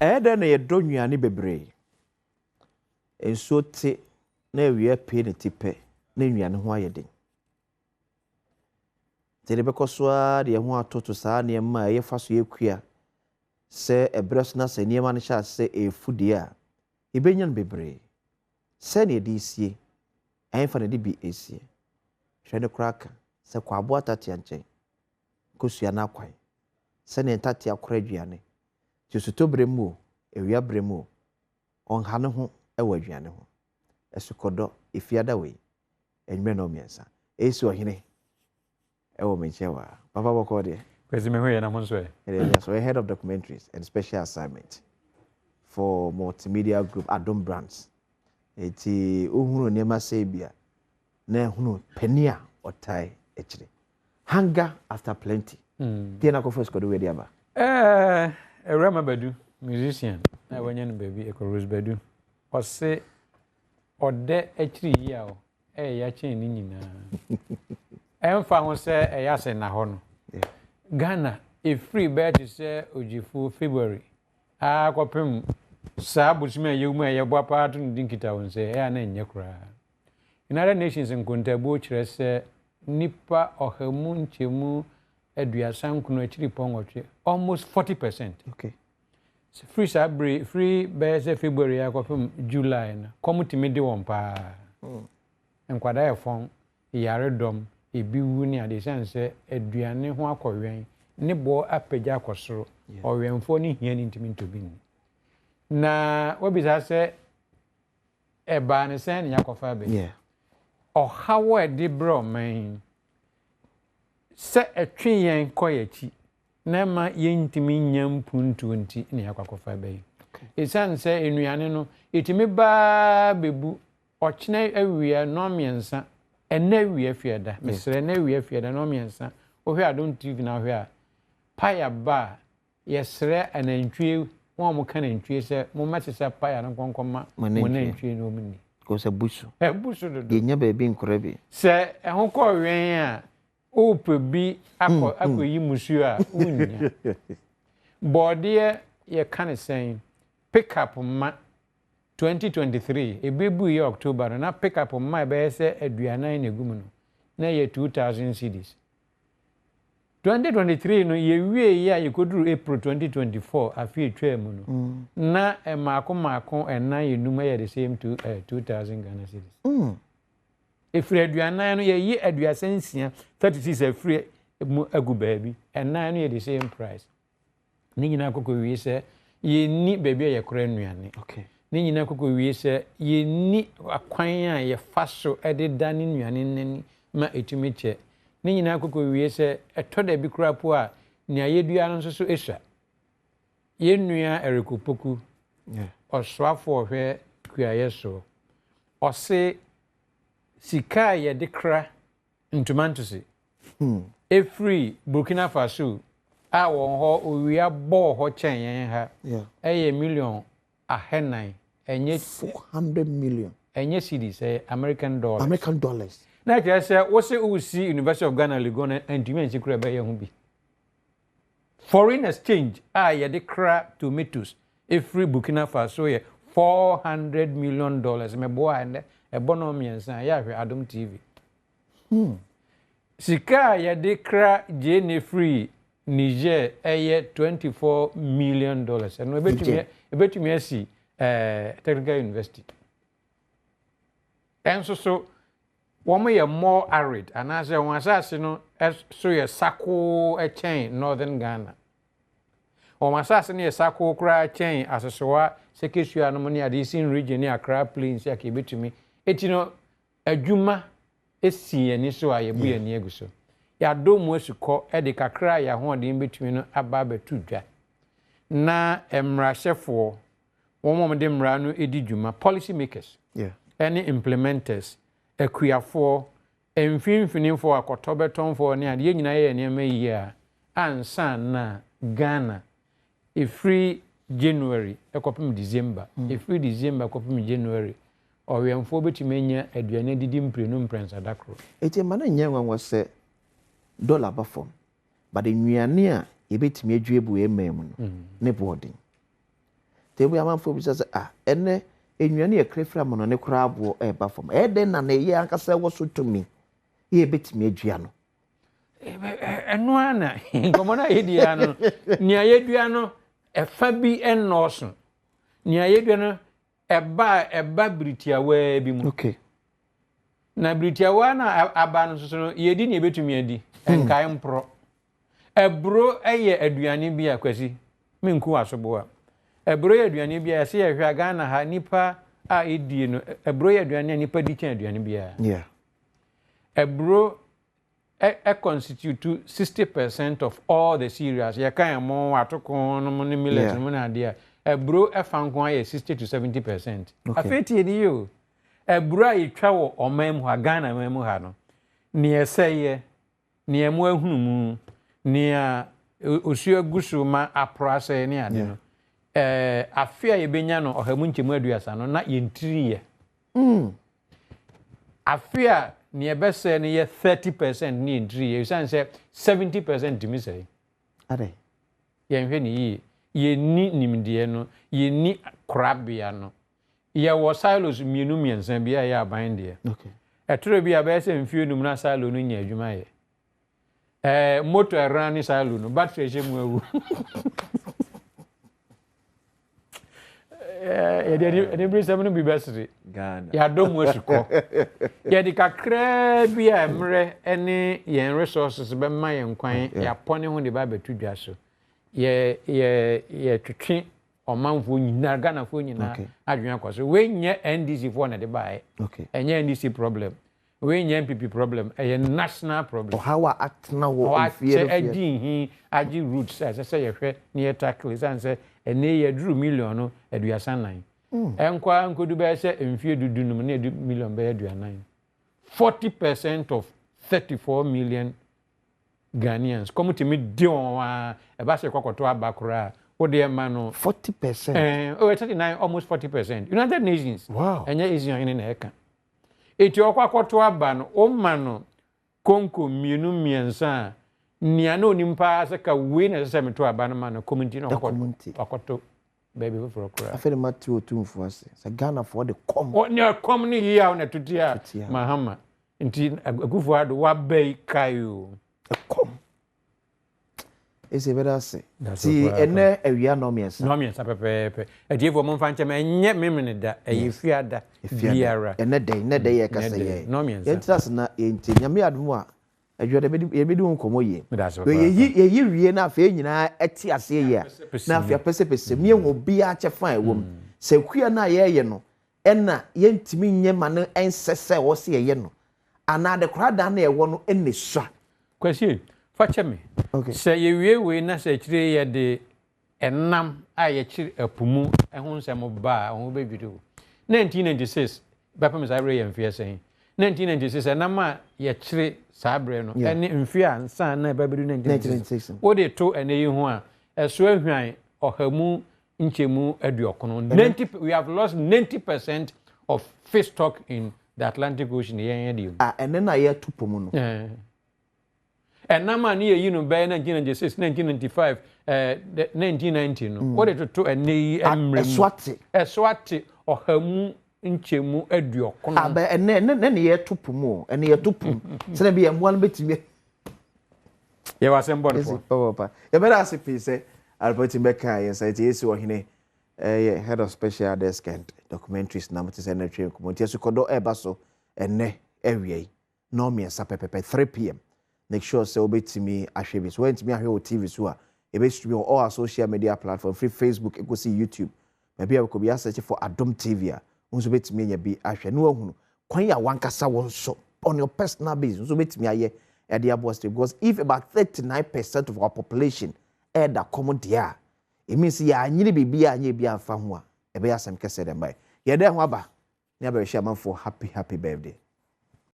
Ɛyɛ dɛn na yɛdɔ nnuane bebree? Nsuo te na awia pue ne ti pɛ na nnuane ho ayɛ den. Nti yɛde bɛkɔ so ara de yɛn ho atoto saa nneɛma a ɛyɛ fa so yɛ kua sɛ ɛberɛ so na sɛ nneɛma no hyɛ ase sɛ ɛrefu deɛ a, yɛbɛnya no bebree. Sɛn na yɛde resie? Ɛhefa na yɛde bi resie? Hwɛ no koraa ka sɛ kɔ aboa tatea nkyɛn kɔsua n'akwan sɛdeɛ ntatea kora aduane. Nti osutɔberɛ mu o, awia berɛ mu o, ɔnha ne ho wɔ aduane ho. Asukɔdɔ, efiada wei, anwummerɛ 3. Ɛsi ɔhene ɛwɔ me nkyɛn wɔ ha. Papa bɔkɔɔ deɛ? Kwesi me ho yɛ na mo nso ɛ? Ɛdeɛ so head of documentaries and special assignment for Multimedia Group Adom Brands. Eti ohunu nneɛma sɛ bi a na ehunu panin a ɔtae akyire. Hunger after plenty. Deɛ na akɔfo asukɔdɔ wei de aba. Ewurama Badu, musician a wanya no baabi ɛkɔ Rose Badu. Ɔse ɔdɛ akyiri yi a ɛyɛ ya kyɛn ne nyinaa. Ɛmfa ho sɛ ɛyɛ asɛ na hɔ no. Ghana ɛfiri bɛyɛ te sɛ Ogyefuo February a kɔpem saa bosome a yɛwɔ mu a yɛbɔ paa to no di nkitaho sɛ ɛyɛ a na ɛnyɛ koraa. United Nations nkontabuo kyerɛ sɛ nipa 39.8%, almost 40%. Firi saa bere firi bɛyɛ sɛ February akɔpem July no, kɔm tumi de wɔn paa. Nkwadaa yɛ fɔn, yare dɔm, ebi wu ne ade esiane sɛ aduane ho akɔwɛn ne boɔ apagya akɔ soro. Ɔwɛnfoɔ ne hia ne ntumi ntɔ bi nni. Na wabisa sɛ ɛbaa ne sɛn ne yɛakɔfa abɛ. Ɔhaw a ɛde brɛ ɔman yi sɛ ɛtwe yɛn kɔ yɛn akyi na ɛma yɛntumi nya mpuntuo nti na yɛakɔ akɔfa abɛ yi. Esiane sɛ nnuane no yɛtumi baa bɛbu ɔkyena awia 3:00, ɛnɛ awia fiada, mesrɛ, ɛnɛ awia fiada 3:00, wohwɛ Adom TV na wohwɛ a paya ba a yɛsrɛ anantwie wɔn a wɔka nantwie sɛ mommɛsesa paya no nkɔnkɔma mo nantwie na wɔn ni. Kò sɛ busu. Ɛbu dodo. Yɛnya baabi nkora bi. Sɛ ɛho kɔ wɛn a wopɛ bi akɔ akɔyi musuo a wonnya. Bɔɔdeɛ yɛka ne sɛn pickup ma 2023 ebi bu yɛ October no na pickup ma ɛbɛyɛ sɛ 40 na egu mu no na ɛyɛ 2000 cedis. 2023 no yɛwie yi a yɛkɔduru April 2024 afe etwa mu no na mmaako mmaako ɛnan enum ɛyɛ the same two 2000 Ghana cedis. Efiri 40 no yɛyi 36, 36 afiri mu agu baabi, ɛnan no yɛ the same price. Ne nyinaa kɔkɔ wie sɛ yɛnni baabi a yɛkora nnuane. Ne nyinaa kɔkɔ wie sɛ yɛnni akwan a yɛfa so de da ne nnuane n'ani ma ɛtumi kyɛ. Ne nyinaa kɔkɔ wie sɛ ɛtɔ da bi koraa po a nea yɛdua no nso so esua. Yɛn nua Eric Opoku, ɔsoafo ɔhwɛ kuayɛ so, ɔse sika a yɛde kra ntomantosi efiri Burkina Faso a wɔn hɔ owia bɔɔ hɔ kyɛn yɛn ha ɛyɛ 400 million, ɛnyɛ 400 million. Ɛnyɛ cedis, ɛyɛ American dollars. American dollars. Na kyerɛ sɛ wose wosi University of Ghana Legon ntumi ansi kora ɛbɛyɛ ho bi. Foreign exchange a yɛde kra tomatoes efiri Burkina Faso yɛ $400 million. Mɛboa ɛnɛ ɛbɔ no 3 a yɛahwɛ Adom TV. Sika a yɛde kra gyeene firi Niger ɛyɛ $24 million. Ɛno ebetumi asi Technical University. Ɛnso so wɔn yɛ more arid anaasɛ wɔn asase no so yɛ sakoo kyɛn Northern Ghana. Wɔn asase no yɛ sakoo koraa kyɛn Asesewa, Sekesua nom ne ade, Eastern Region ne Accra Plains a ebetumi eti no adwuma esi yɛn ani so a yɛbu yɛn ani agu so. Yɛadɔ mu asukɔ de kakra a yɛn ahoɔden betumi no aba abɛto dwa na mmarahyɛfoɔ, wɔn a wɔde mmara no di dwuma, policy makers ɛne implementers, akuafoɔ, mfimfinifoɔ, akɔtɔbɛtɔnfoɔ ne adeɛ nyinaa yɛ nneɛma yie a ansa na Ghana ɛfiri January ɛkɔpem December, ɛfiri December kɔpem January, ɔwɛnfoɔ bɛtumi anya aduane adidi mprenu mprɛnsa da koro. Eti ma no nyɛ nwanwa sɛ dɔla ba fam, but nnuane a yɛbɛtumi adua bu yɛn man mu no ne boɔden. Nti ebi amanfoɔ bisa sɛ, ah, ɛnnɛ nnuane a yɛkra firi amanɔne koraa aboɔ reba fam. Ɛyɛ dɛn na na ɛyɛ ankasa ɛwɔ so tumi yɛ yɛbɛtumi adua no? Ɛno ara na nkɔmmɔ no a yɛdi ara no, nea yɛdua no, ɛfa bi nnɔɔso. Nea yɛdua no, ɛba a ɛba bere tiawaa bi mu. Okay. Na bere tiawaa no a aba no nso so no, yɛdi nea yɛbɛtumi adi, ɛnkae mporɔ. Aburo yɛ aduane bi a, Kwasi, menku w'asoboa. Aburo yɛ aduane bi a yɛse yɛhwɛ a Ghana ha nnipa a ɛdie no, aburo yɛ aduane a nnipa di kyɛn aduane biara. Yeah. Aburo ɛ constitute 60% of all the cereals. Yɛka ɛmo, atoko nom ne millet nom ne adeɛ a, aburo ɛfa nko ara yɛ 60 to 70%. Okay. Afei tie ne yie o. Aburo a yɛtwa wɔ ɔman mu ha, Ghana man mu ha no, nea ɛsɛeɛ, nea mo ahunu mu, nea osuo agu so ma aporɔ asɛe ne ade no, ɛɛ afe a yɛbɛnya no ɔha mu nkyɛmu aduasa no, na yɛn tiri yɛ. Afe a nea ɛbɛsɛe no yɛ 30% ne yɛn tiri yɛ, ɛsiane sɛ 70% tumi sɛe. Adɛn? Yɛnhwɛ no yie. Yɛnni nimdeɛ no, yɛnni korabea no. Yɛwɔ silos mmienu mmiɛnsa bi a ɛyɛ aban deɛ. Ɛtoro bi a bɛyɛ sɛ mfeɛ num na silo no nya adwuma yɛ. Ɛɛ moto ɛran ne silo no, battery ɛhyɛ mu awu. Yɛde aniberesɛm no bi bɛsere. Yɛadɔ mu asukɔ. Yɛde kakraa bi a mmerɛ ne yɛn resources bɛma yɛn kwan, yɛapɔne ho de ba abɛto dwa so. Yɛ yɛ yɛtwetwe ɔmanfoɔ nyinaa, Ghanafoɔ nyinaa adwene akɔ so. Wei nyɛ NDC foɔ na ɛde baeɛ. Ɛnyɛ NDC problem. Wei nyɛ NPP problem. Ɛyɛ national problem. Ɔhaw a atena hɔ mfeɛ no feɛ. Adi nhi, agye roots a ɛsɛ sɛ yɛhwɛ na yɛ tackle. Ɛsiane sɛ ɛnnɛ yi yɛaduru million no 34. Ɛnkɔ ara nkɔdu bɛyɛ sɛ mfeɛ du dunum na yɛadu million bɛyɛ 40. 40% of 34 million Ghanaians kɔm tumi di wɔn ara, ɛba sɛ kɔkɔtɔ aba koraa a, wo deɛ ma no. 40%. Ɛɛ, oh, 39, almost 40%. United Nations. Wow. Ɛnyɛ Asian hene na ɛka. Eti ɔkɔ akɔto aba no, woma no konko mmienu mmiɛnsa a, nea na onim paa sɛ ka wei na ɛsɛ sɛ meto aba no ma no, kɔm nti na wakɔto baabi foforɔ koraa. Afei na mate Otumfoɔ ase sɛ Ghanafoɔ de kɔm. Ɔ, nea kɔm ne yaw na ɛto tia Mahama. Nti Akufo Addo waba yi kae o. Ɛkɔm. Ese bɛda ase. Ti ɛnɛ awia nnɔnmiɛnsa. Nnɔnmiɛnsa pɛpɛɛpɛ. Atiefoɔ momfa nkyɛ me, ɛnyɛ Memeneda, ɛyɛ Fiada biara. Ɛnɛ da yi, nnɛ da yi a yɛkasa yi ɛ. Nnɔnmiɛnsa. Yɛntena ase na yɛntie. Nyame adom a, adwuma da yɛbɛdi ho nkɔmmɔ yie. Meda ase papaapa. Yɛyi yɛyi wie na afei yɛn nyinaa ɛte aseɛ yie a, na afei apɛsɛpɛsɛ mu, yɛhu obiara kyɛfa a ɛwɔ mu. Sɛ kua no a yɛreyɛ no, ɛna yɛntumi nyɛ ma no ɛnsɛ sɛ ɛwɔ sɛ yɛyɛ no anaa adekoradan no a ɛwɔ no na esua. Kwasi, fa kyɛ me. Okay. Sɛ yɛwie wei na sɛ akyire yi yɛde ɛnam a yɛkyere ɛpo mu ho nsɛm ba a, wo ho bɛdwiri wo. 1996 bɛpem saa berɛ yi yɛ mfeɛ sɛn? 1996 ɛnam a yɛkyere saa berɛ no Yeah. ɛne mfeɛ a ansa na ɛba bɛdu 1996 1996. Wode to ɛnɛ yi ho a, ɛso ahwan ɔha mu nkyɛmu aduɔkono, 90, we have lost 90% of fish stock in the Atlantic Ocean, yɛn yɛ deɛ mu. A ɛnɛ na yɛto po mu no. Ɛnam a ne yɛyi no bɛyɛ 1996, 1995, eh, 1990 no, wode toto ɛnɛ yi mmerɛ mu. Ɛso ate. Ɛso ate ɔha mu nkyɛmu aduɔkono. Abɛ ɛnɛ ɛnɛ ɛnɛ ne yɛto po mu o, ɛnɛ yɛto po mu. Sɛnɛ bi yɛn mmoa no bɛtumi. Yɛwɔ asɛm bɔ no fɔ. Papa. Yɛbɛda ase pii sɛ Alpha team bɛka yɛn nsa nti yɛsi ɔhene ɛyɛ head of special desk and documentaries na mo te sɛ ɛnɛ twɛ nkɔmmɔ nti asukɔdɔ ɛreba so ɛnɛ awia yi nnɔnmiɛnsa pɛpɛpɛ 3 p.m. Make sure sɛ wobɛtumi ahwɛ bi so woantumi ahwɛ wɔ TV so a, ɛbɛstream wɔ all our social media platform firi Facebook ɛkɔsi YouTube, baabi a wokɔ bi asɛkye for Adom TV a, wo nso wobɛtumi anya bi ahwɛ na woahunu kwan a wankasa wo nso on your personal basis nso wobɛtumi ayɛ ɛde aboa state, because if about 39% of our population ɛɛda kɔm deɛ a, it means yɛanyere biribi a anyɛ bi amfa ho a, ɛbɛyɛ asɛm kɛseɛ dɛ mbae yɛdɛ ho aba ne abɛhwɛ amanfoɔ happy happy birthday.